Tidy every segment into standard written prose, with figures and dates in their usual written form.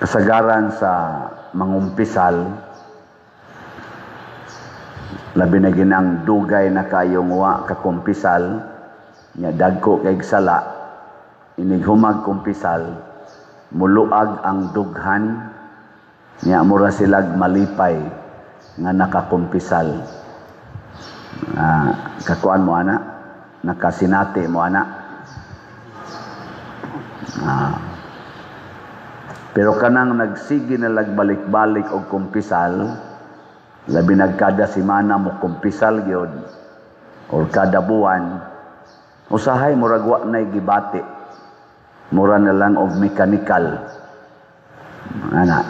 Kasagaran sa mangumpisal, labi na ginang dugay na kayong wa kakumpisal, nya dagko kay sala, inig humag kumpisal, muluag ang dughan, nya mura silag malipay nga nakakumpisal. Kakuan mo ana, nakasinati mo ana. Pero kanang nagsige na lagbalik-balik og kumpisal, labi nagkada semana mo kumpisal gyud or kada buwan, usahay murag wa nay gibati. Mura na lang og mechanical. Ana,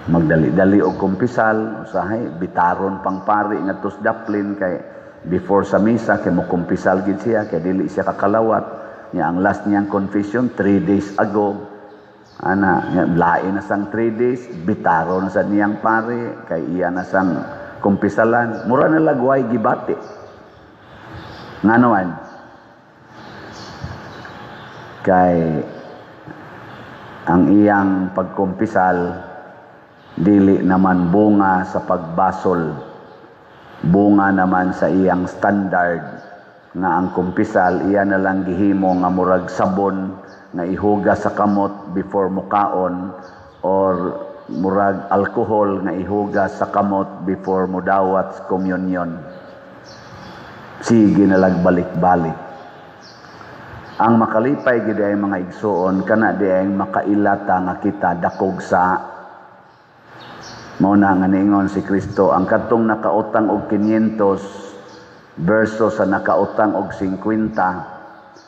magdali-dali og kumpisal, usahay bitaron pang pari ngadto sa daplin kay before sa misa kay mo kumpisal gid siya kay dili siya kakalawat. Nya ang last niyang confession 3 days ago. Ana, lain na sang 3 days, bitaro na sa niyang pare, kay iya na sang kumpisalan. Mura na lagway gibati. Ngano man? Kay ang iyang pagkumpisal, dili naman bunga sa pagbasol. Bunga naman sa iyang standard nga ang kumpisal, iya na lang gihimo nga murag sabon nga ihugas sa kamot before mukaon or murag alkohol nga ihugas sa kamot before mudawat sa communion. Sige na lang balik-balik. Ang makalipay gid ay mga igsuon kana di ay makailata nga kita dakog sa mao na nga niingon si Kristo ang kadtong nakautang og 500 versus sa nakautang og 50,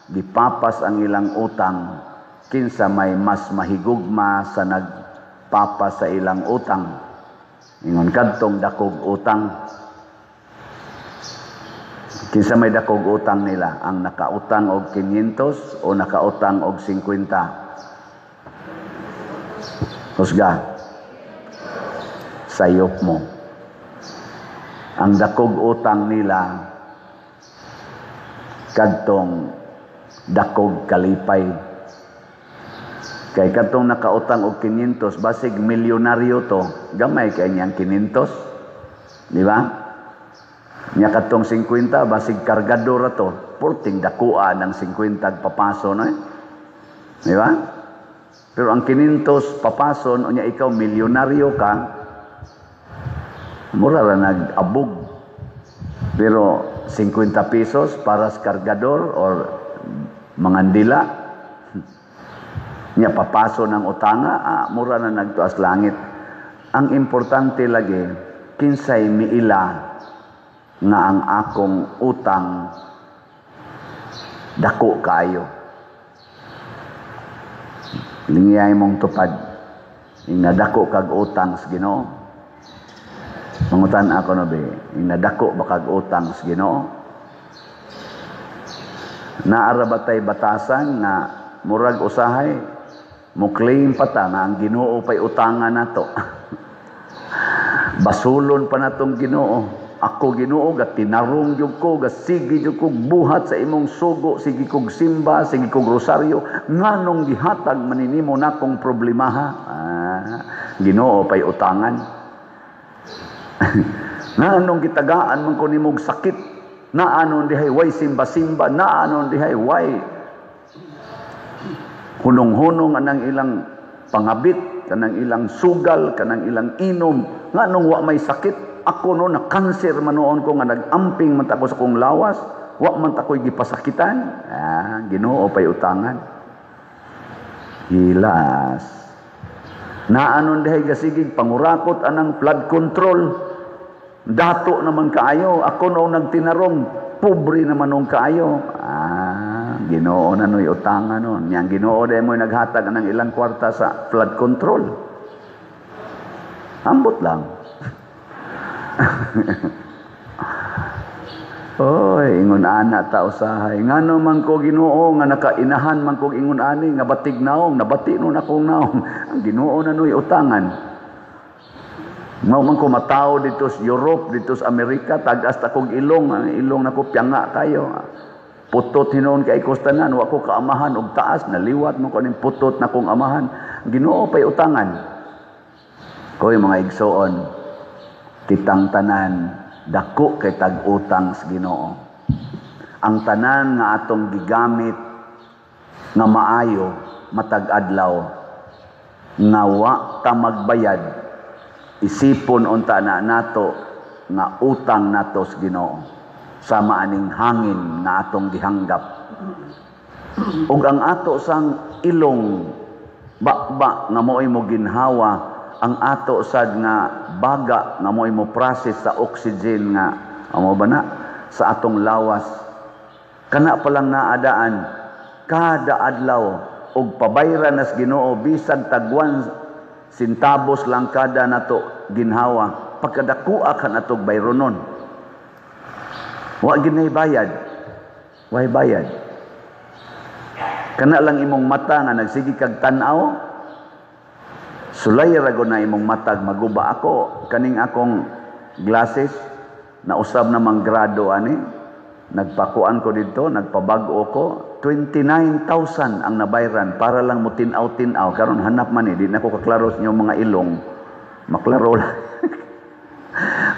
gipapas ang ilang utang, kinsa may mas mahigugma sa nagpapas sa ilang utang? Ingon kadtong dakog utang. Kinsa may dakog utang nila, ang nakautang og 500 o nakautang og 50? Husga. Sayop mo. Ang dakog utang nila kadtong dakog kalipay. Kay kadtong nakautang og 500, basig milyonaryo to, gamay kay niyang 500. Di ba? Nya kadtong 50, basig kargador ra to, porting dakua ng 50 papaso no eh. Di ba? Pero ang 500 papason, unya ikaw milyonaryo ka, mura ra nag-abog. Pero 50 pesos para sa kargador or mangandila, nya papaso ng utanga, mura na nagtuas langit. Ang importante lagi, kinsay miila nga ang akong utang dako kaayo. Lingiyay mong tupad, ing dako kag utang sa Ginoo. Mangutan ako no be, ing nadako ba kag utang sa Ginoo? Naara ba tay batasan nga murag usahay mo claim pa ta nga ang Ginoo pay utangan nato? Basulon pa natong Ginoo. Ako Ginoo ga tinarong jud ko, ga sige jud kog buhat sa imong sugo, sige kog simba, sige kog rosaryo, nganong gihatag man nimo nakong problemaha? Ginoo pay utangan. Nganong gitagaan man ko nimog sakit? Naanon dihay way simba-simba, naanon dihay way hunong-hunong anang ilang pangabit, kanang ilang sugal, kanang ilang inom, nganong wa may sakit? Ako no na kanser man noon ko nga nag-amping man ta ko sa kong lawas, wa man ta ko'y gipasakitan. Ginoo pay utangan. Hilas. Naanon dihay gasigig pangurakot anang flood control. Dato naman kaayo, ako no nagtinarong, pobre naman nung kaayo. Ginoo na no'y utangan nun. Yang Ginoo dahil mo'y naghatag ng ilang kwarta sa flood control. Ambot lang. Oy, ingon ana ta usahay. Ngano man ko Ginoo nga nakainahan man kog ingon ani nga batig naong, nabati nun akong naong. Ang Ginoo na no'y utangan. Mao man ko matawo dito sa Europe, dito sa Amerika, tag-as ta kog ilong, ang ilong nako piyanga kayo. Putot hinuon kay kustanan, wa ko kaamahan og taas, naliwat mo ko ning putot na kong amahan. Ginoo pay utangan. Koy mga igsoon, kitang tanan dako kay tag-utang sa Ginoo. Ang tanan nga atong gigamit nga maayo matag adlaw nga wa ta magbayad, isipon unta na nato nga utang nato sa Ginoo, sama aning hangin nga atong gihanggap. Ug ang ato sang ilong bakba nga mo'y mo ginhawa, ang ato sad nga baga nga mo'y mo process sa oxygen nga amo ba na sa atong lawas, kana pa lang naadaan kada adlaw og pabayran nas Ginoo bisag tagwan sentabos lang kada nato ginhawa, pagkadakua ka natog bayronon. Wa gid nay bayad, way bayad. Kana lang imong mata nga nagsige kag tan-aw, sulay ra gud na imong matag maguba. Ako kaning akong glasses nausab namang grado ani, nagpakuan ko didto, nagpabag-o ko, 29,000 ang nabayran para lang mo tin-aw-tin-aw. Karon hanap man eh, di na ko kaklaro sa inyong mga ilong, maklaro lang.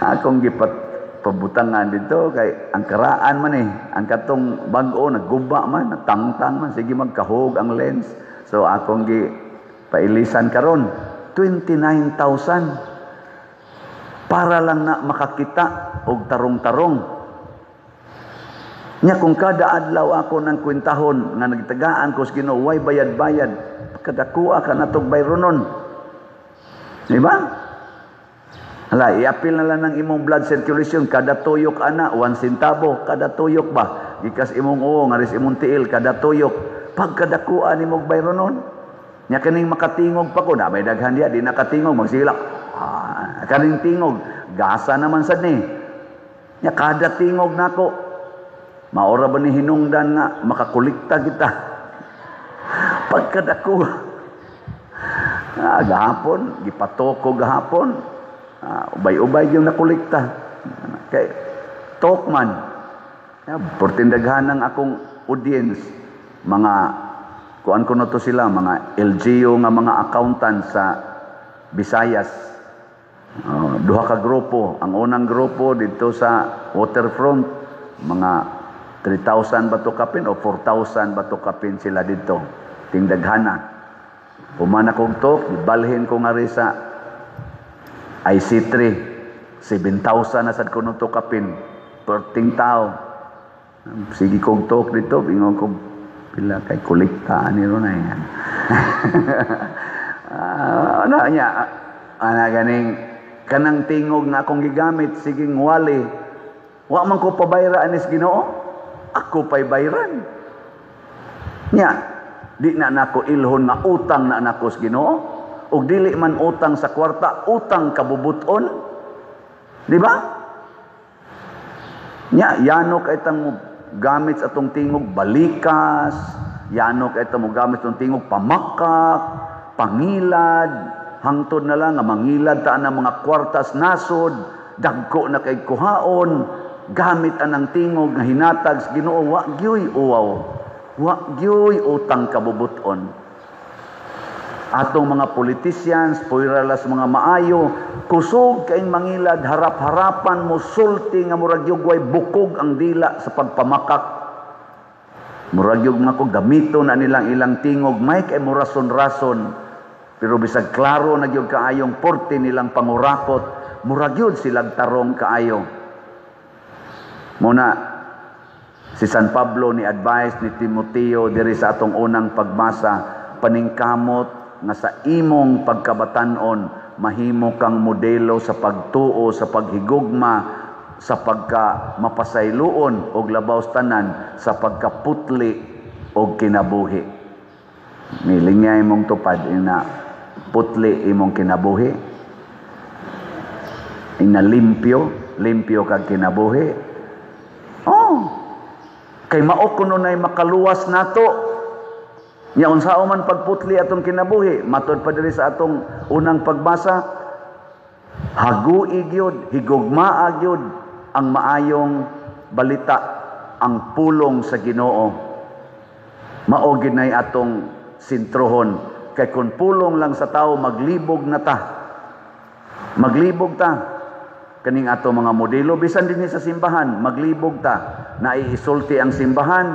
Akong gipat pabutangan dito kay ang karaan man eh, ang katong bag-o nagguba man, nagtangtang man, sige magkahog ang lens. So akong gi pailisan karon 29,000 para lang na makakita og tarong-tarong. Nya kung kada adlaw ako ng kwentahon nga nagtagaan ko sa Ginoo, way bayad-bayad, kadakuha ka natog bayronon. Di ba? Hala, iapil na lang ng imong blood circulation, kada tuyok ana, 1 centavo, kada tuyok ba? Gikas imong uo, ngaris imong tiil, kada tuyok. Pagkadakuha ni mong bayronon, nya kaning makatingog pa ko, na may daghan diya, di nakatingog, magsilak. Ah, kaning tingog, gasa naman sad ni. Nya kada tingog nako, maora ba ni hinungdan nga makakulikta kita. Pagkadako, gahapon, gipatoko gahapon, ubay-ubay yung nakulikta. Kay talk man, portindaghan ng akong audience, mga kuan ko na to sila, mga LGU nga mga accountant sa Visayas. Duha ka grupo. Ang unang grupo dito sa waterfront, mga 3,000 ba to kapin o 4,000 ba to kapin sila dito. Tindaghana. Human akong talk, gibalhin ko nga rin sa IC3, 7,000 na sad kuno to kapin. Perting tao. Sige kong talk dito, ingon ko pila kay kolekta ani ron ay. Ano niya? Ana ganing kanang tingog nga akong gigamit sige wali. Wa man ko pabayra anis Ginoo. Ako pa'y bayran. Nya, di na nako ilhon nga utang na nako sa Ginoo. Ug dili man utang sa kwarta, utang kabubuton. Di ba? Nya, yano kay tang mo gamit sa atong tingog balikas, yano kay tang mo gamit sa atong tingog pamakak, pangilad, hangtod na lang nga mangilad ta ang mga kwartas nasod, dagko na kay kuhaon, gamit anang tingog nga hinatag sa Ginoo, wa gyoy uwaw, wa gyoy utang kabubuton. Atong mga politicians, puwiralas mga maayo, kusog kaing mangilad, harap-harapan mo sulti nga murag yug way bukog ang dila sa pagpamakak. Murag yug nga ko gamito na nilang ilang tingog, may kay mo rason-rason. Pero bisag klaro na gyud kaayong porte nilang pangurakot, murag yud silang tarong kaayo. Muna, si San Pablo ni advice ni Timoteo diri sa atong unang pagbasa, paningkamot nga sa imong pagkabatanon mahimo kang modelo sa pagtuo, sa paghigugma, sa pagka mapasayloon og labaw sa tanan sa pagkaputli og kinabuhi. Nilingya imong tupad ina putli imong kinabuhi, ina limpyo, limpyo kag kinabuhi. Oh, kay mao kuno nay makaluwas nato. Nya unsao man pagputli atong kinabuhi, matod pa diri sa atong unang pagbasa, hagui gyud, higugmaa gyud ang maayong balita, ang pulong sa Ginoo. Mao gyud nay atong sintrohon, kay kun pulong lang sa tawo maglibog na ta. Maglibog ta kaning ato mga modelo bisan dinhi sa simbahan, maglibog ta. Naiisulti ang simbahan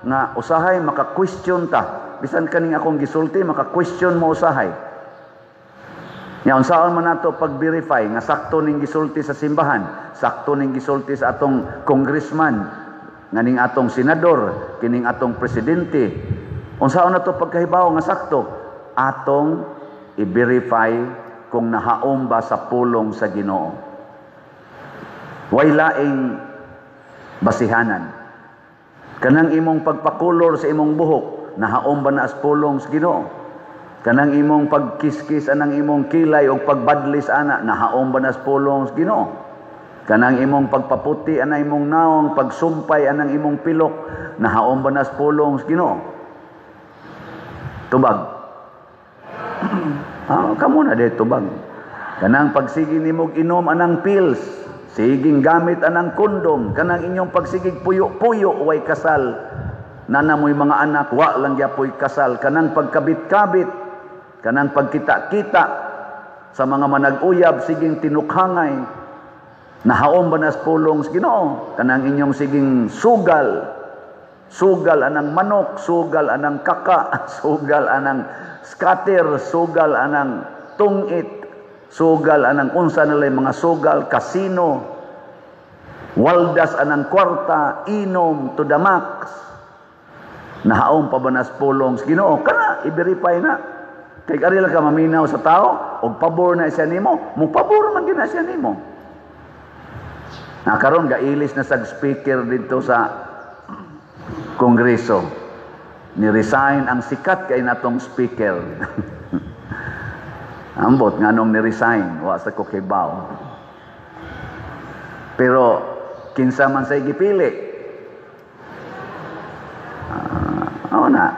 nga usahay maka-question ta. Bisan kaning akong gisulti, maka-question mo usahay. Nya unsaon man nato pag-verify nga sakto ning gisulti sa simbahan, sakto ning gisulti sa atong congressman, nganing atong senador, kining atong presidente? Unsaon nato pagkahibaw nga sakto? Atong i-verify kung nahaom ba sa pulong sa Ginoo. Way laing basihanan. Kanang imong pagpakulor sa imong buhok, nahaom ba na as pulong sa Ginoo? Kanang imong pagkiskis anang imong kilay o pagbadlis ana, nahaom ba na sa pulong sa Ginoo? Kanang imong pagpaputi anang imong naong, pagsumpay anang imong pilok, nahaom ba na sa pulong sa Ginoo? Tubag. Kamo na de tubag. Kanang pagsige nimog inom anang pills, siging gamit anang kondom, kanang inyong pagsigig puyo-puyo way kasal, nana mo'y mga anak, wa lang gyapoy kasal, kanang pagkabit-kabit, kanang pagkita-kita sa mga manag-uyab, siging tinukhangay, nahaom ba na sa pulong sa Ginoo? Kanang inyong siging sugal, sugal anang manok, sugal anang kaka, sugal anang scatter, sugal anang tungit, sugal anang unsa nila mga sugal, kasino, waldas anang kwarta, inom to the max. Nahaom pa ba na sa pulong sa Ginoo? Kana, i-verify na. Kay ari lang ka maminaw sa tao, og pabor na siya nimo, mo pabor man gyud na siya nimo. Na karon gailis na sag speaker dito sa Kongreso. Ni-resign ang sikat kay natong speaker. Ambot nganong ni-resign, wa sa ko kibaw. Pero kinsa man say gipili? Na.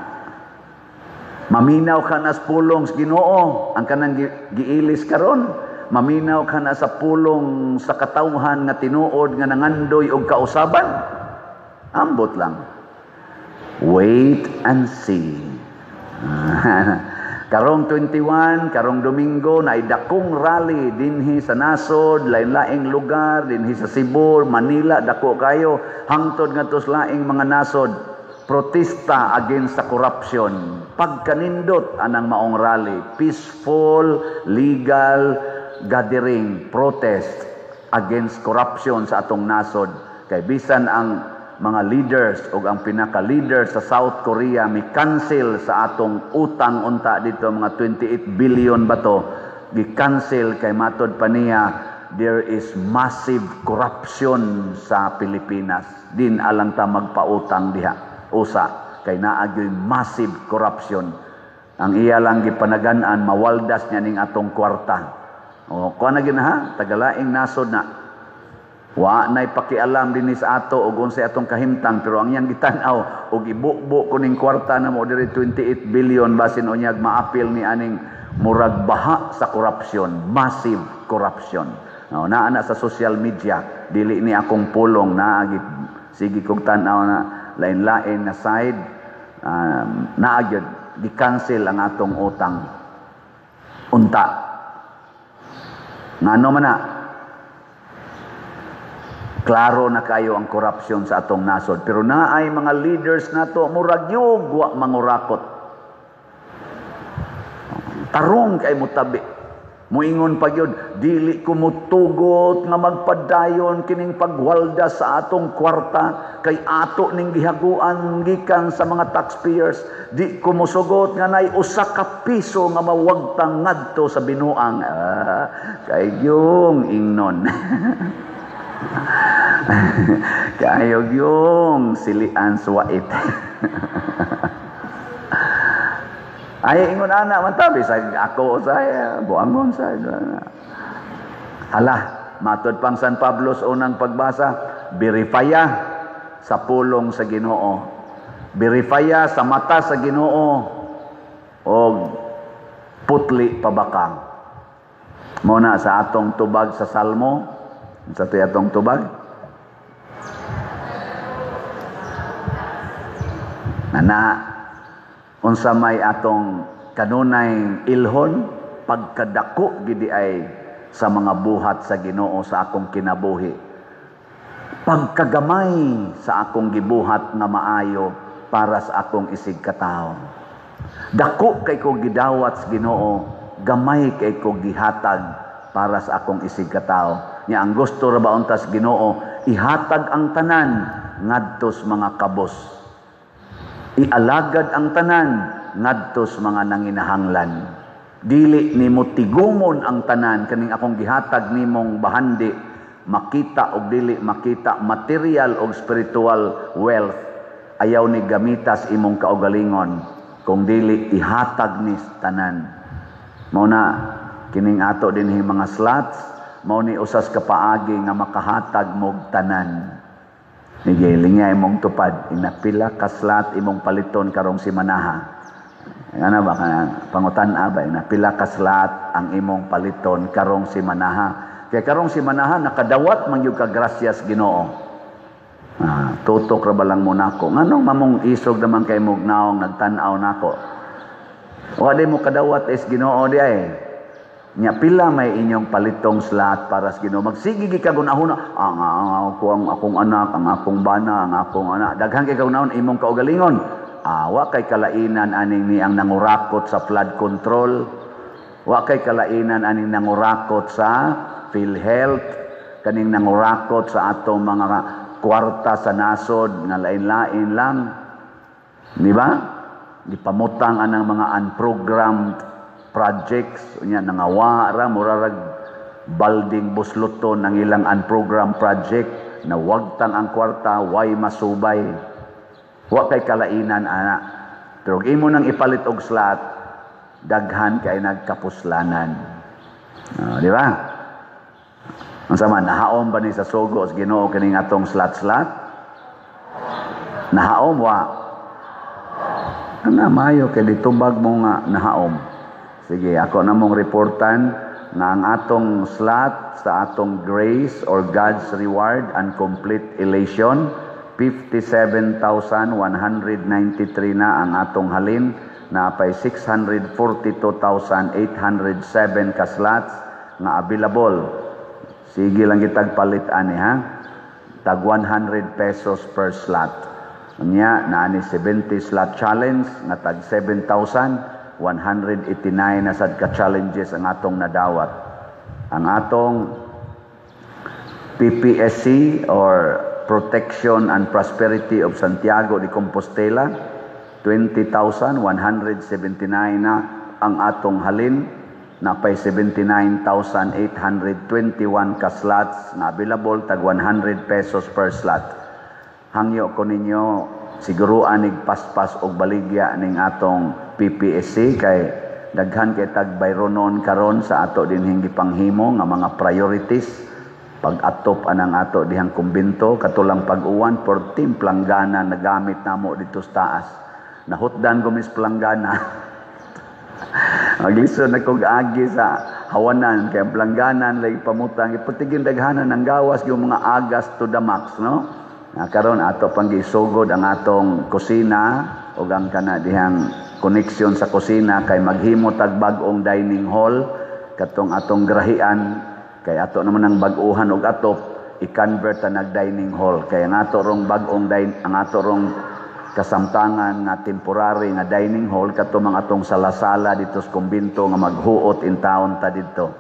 Maminaw ka na sa pulong sa Ginoo, ang kanang giilis karon. Maminaw ka na sa pulong sa katawhan nga tinuod nga nangandoy og kausaban. Ambot lang. Wait and see. Karong 21, karong Domingo, na dakong rally dinhi sa nasod, lain-laing lugar, dinhi sa Cebu, Manila, dako kayo, hangtod ngadto sa laing mga nasod, protesta against sa corruption. Pagkanindot anang maong rally, peaceful, legal gathering, protest against corruption sa atong nasod. Kay bisan ang mga leaders o ang pinaka-leader sa South Korea mi cancel sa atong utang unta dito, mga 28 billion ba to, gi-cancel kay matod pa niya there is massive corruption sa Pilipinas. Din alang ta magpautang diha usa kay naa gyoy massive corruption. Ang iya lang gipanagan-an mawaldas niya ning atong kwarta. O kuha na gyud ha, tagalaing nasod na. Wa nay pakialam dinhi sa ato og unsay atong kahimtang, pero ang iyang gitan-aw og ibubo kuning kwarta na mo diri 28 billion, basin unyag maapil ni aning murag baha sa corruption, massive corruption. No, naa na sa social media, dili ni akong pulong, naa sige kog tan-aw na lain-lain na side, naa gyud gi-cancel ang atong utang unta. Ngano man na? Klaro na kayo ang korupsyon sa atong nasod. Pero naay mga leaders nato murag yug wa mangurakot. Tarong kay mutabi. Muingon pa gyud, dili ko mutugot nga magpadayon kining pagwalda sa atong kwarta kay ato ning gihaguan gikan sa mga taxpayers. Di ko musugot nga nay usa ka piso nga mawagtang ngadto sa binuang. Kay gyung ingnon. Kayo yung silian suwait. Ay ingon ana man tabi sa ako saya buangon sa. Hala, matod pang San Pablo sa unang pagbasa, verifya sa pulong sa Ginoo. Verifya sa mata sa Ginoo og putli pabakang. Mo na sa atong tubag sa Salmo. Sa to'y atong tubag? Nana, unsa may atong kanunay ilhon, pagkadako gidi ay sa mga buhat sa Ginoo sa akong kinabuhi. Pagkagamay sa akong gibuhat nga maayo para sa akong isig katawo. Dako kay ko gidawat sa Ginoo, gamay kay ko gihatag para sa akong isig katawo. Nya ang gusto ra ba untas Ginoo, ihatag ang tanan ngadto sa mga kabos. Ialagad ang tanan ngadto sa mga nanginahanglan. Dili nimo tigumon ang tanan kaning akong gihatag nimong bahandi, makita og dili makita, material og spiritual wealth, ayaw ni gamitas imong kaugalingon kung dili ihatag ni tanan. Mao na kining ato dinhi mga slots, mao ni usas ka paagi nga makahatag mog tanan. Nige, lingay imong tupad, inapila ka slot imong paliton karong simanaha. Ano ba kana pangutan ba, inapila ka slot ang imong paliton karong simanaha. Kay karong simanaha nakadawat man gyud ka grasyas Ginoo. Tutok ra ba lang mo nako. Nganong mamong isog naman kay mog naong nagtan-aw nako. Wa di mo kadawat is Ginoo di ay. Nya pila may inyong palitong slot para sa Ginoo. Magsige gi kag hunahuna, ang ako ang akong anak, ang akong bana, ang akong anak. Daghan kay kagunahon imong kaugalingon. Wa kay kalainan aning ni ang nangurakot sa flood control. Wa kay kalainan aning nangurakot sa PhilHealth, kaning nangurakot sa atong mga kwarta sa nasod nga lain-lain lang. Di ba? Gipamutang anang mga unprogrammed projects, unya nangawa ra murarag balding busluton ang ilang unprogrammed project, na wagtang ang kwarta, way masubay. Wa kay kalainan ana. Pero imo nang ipalit og slot, daghan kay nagkapuslanan. Di ba? Ang sama, nahaom ba ni sa sugo sa Ginoo kining atong slot-slot? Nahaom wa? Ana mayo kay ditubag mo nga nahaom. Sige, ako na mong reportan nga ang atong slot sa atong grace or God's reward and complete elation, 57,193 na ang atong halin, na pay 642,807 ka slots nga available. Sige lang kitag palit ani ha. Tag 100 pesos per slot. Unya naani 70 slot challenge nga tag 7,189 na sad ka challenges ang atong nadawat. Ang atong PPSC or Protection and Prosperity of Santiago de Compostela, 20,179 na ang atong halin, napay 79,821 ka slots na available, tag 100 pesos per slot. Hangyo ko ninyo siguruan nig paspas og baligya ning atong PPSC kay daghan kay tag bayronon karon sa ato dinhing gipanghimo nga mga priorities. Pag-atop anang ato dihang kumbento, katulang pag-uwan, 14 planggana nagamit namo dito sa taas. Nahutdan ko mis planggana. Maglisod na kog agi sa hawanan kay ang plangganan lagi pamutang ipatigin daghanan ang gawas yung mga agas to the max, no? Na karon ato pang gisugod ang atong kusina ug ang kana dihang connection sa kusina kay maghimo tag bag-ong dining hall katong atong grahian kay ato naman ang bag-uhan og atop i-convert ta nag dining hall kay ang ato rong bag-ong ang ato rong kasamtangan nga temporary nga dining hall kato mga atong sala-sala dito sa kumbento nga maghuot in town ta didto.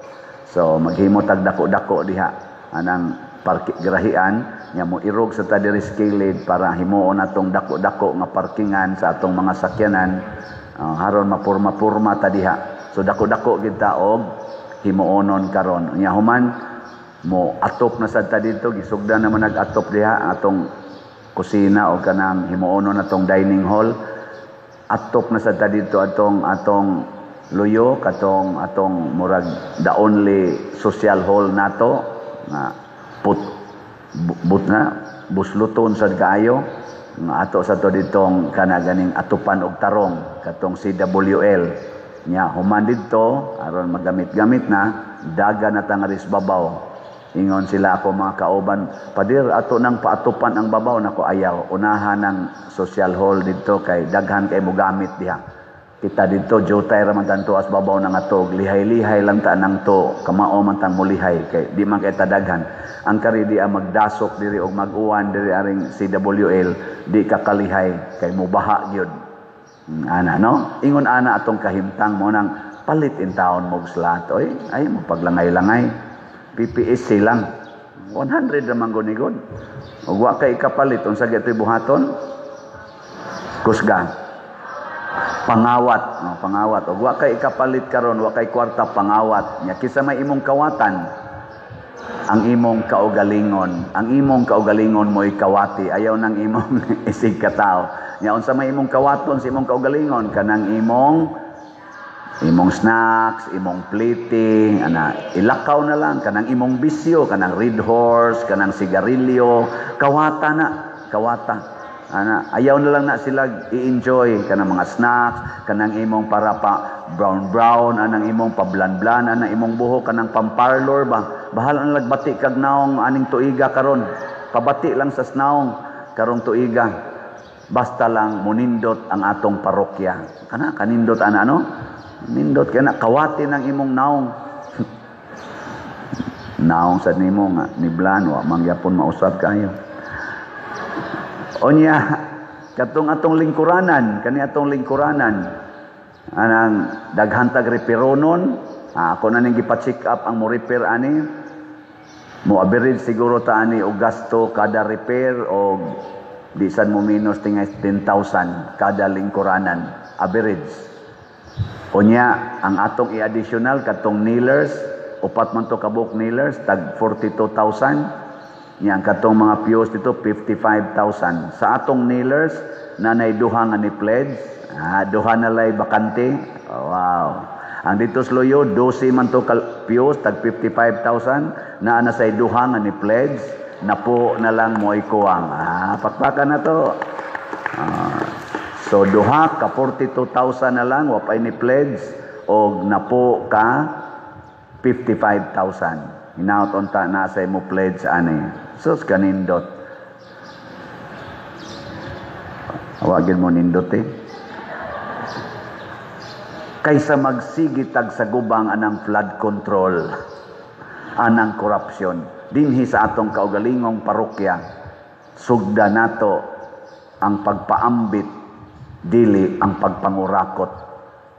So maghimo tag dako-dako diha anang parki grahian nya mo irog sa ta diri sa kilid para himuon atong dako-dako nga parkingan sa atong mga sakyanan, haron mapurma-purma ta diha. So dako-dako gid ta og himuonon karon. Nya human mo atop na sad ta didto, gisugdan naman nag-atop diha atong kusina o kanang himuonon atong dining hall. Atop na sad ta didto atong atong luyo katong atong murag the only social hall nato nga put but na busluton sad kaayo nga ato sa to ditong kana ganing atupan og tarong katong CWL. Nya human didto aron magamit-gamit na daga na ta nga ris babaw. Ingon sila ako mga kauban, "Padir, ato nang paatupan ang babaw." Nako, ayaw, unahan ang social hall didto kay daghan kay mogamit diha. Kita dito jutay ra man tanto as babaw na nga to, lihay-lihay lang ta nang to, kamao man tang mulihay kay di man kay tadaghan. Ang kari di ang magdasok diri og mag-uwan diri aring CWL, di ka kalihay kay mubaha gyud. Ana no? Ingon ana atong kahimtang mo nang palit in taon mo slot oy, ay mo paglangay-langay. PPSC lang. 100 ra man gunigod. Ug wa kay kapalit, unsa gyud buhaton? Kusga. Pangawat, no, pangawat. Og wa kay ikapalit karon, wa kay kwarta, pangawat. Nya kinsa may imong kawatan? Ang imong kaugalingon. Ang imong kaugalingon mo'y kawati. Ayaw nang imong isig katao. Nya unsa may imong kawaton sa imong kaugalingon? Kanang imong snacks, imong plating, ana, ilakaw na lang kanang imong bisyo, kanang Red Horse, kanang sigarilyo, kawata na, kawata. Ana, ayaw na lang na sila i-enjoy kanang mga snacks, kanang imong para pa brown brown, anang imong pablan-blan, anang imong buhok, kanang pamparlor ba. Bahala na lagbati kag naong aning tuiga karon. Pabati lang sa naong karong tuiga. Basta lang munindot ang atong parokya. Kana kanindot ana ano? Nindot kay na kawati ng imong naong. Naong sa nimo nga niblan wa mangyapon mausab kayo. Onya, katong atong lingkuranan, kani atong lingkuranan, anang daghan tag reperonon, ako na ning gipa-check up ang mo repair ani, mo average siguro ta ani og gasto kada repair og di sad mo minus tingay 10,000 kada lingkuranan, average. Onya, ang atong i-additional katong nailers, upat man to kabuk nailers, tag 42,000. Yang katong mga pews dito 55,000. Sa atong nailers nanay duha nga ni pledge, duha na lay bakante. Oh, wow. Ang dito sa Luyo 12 man to pews tag 55,000, naa na say duha nga ni pledge, napo na lang mo'y kuwang. Pakpakan na to. So duha ka 42,000 na lang wa pay ni pledge og napo ka 55,000. Hinaut unta na sa imo pledge ani. Sus kanindot. Awagin mo nindot eh. Kaysa magsigitag sa gubang anang flood control, anang corruption, dinhi sa atong kaugalingong parokya, sugda nato ang pagpaambit, dili ang pagpangurakot.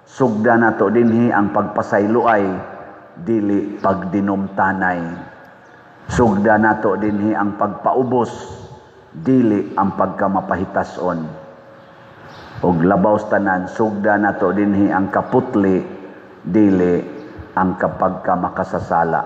Sugda nato dinhi ang pagpasayloay, dili pagdinumtanay. Sugda nato dinhi ang pagpaubos, dili ang pagkamapahitason. Og labaw sa tanan, sugda nato dinhi ang kaputli, dili ang kapagkamakasasala.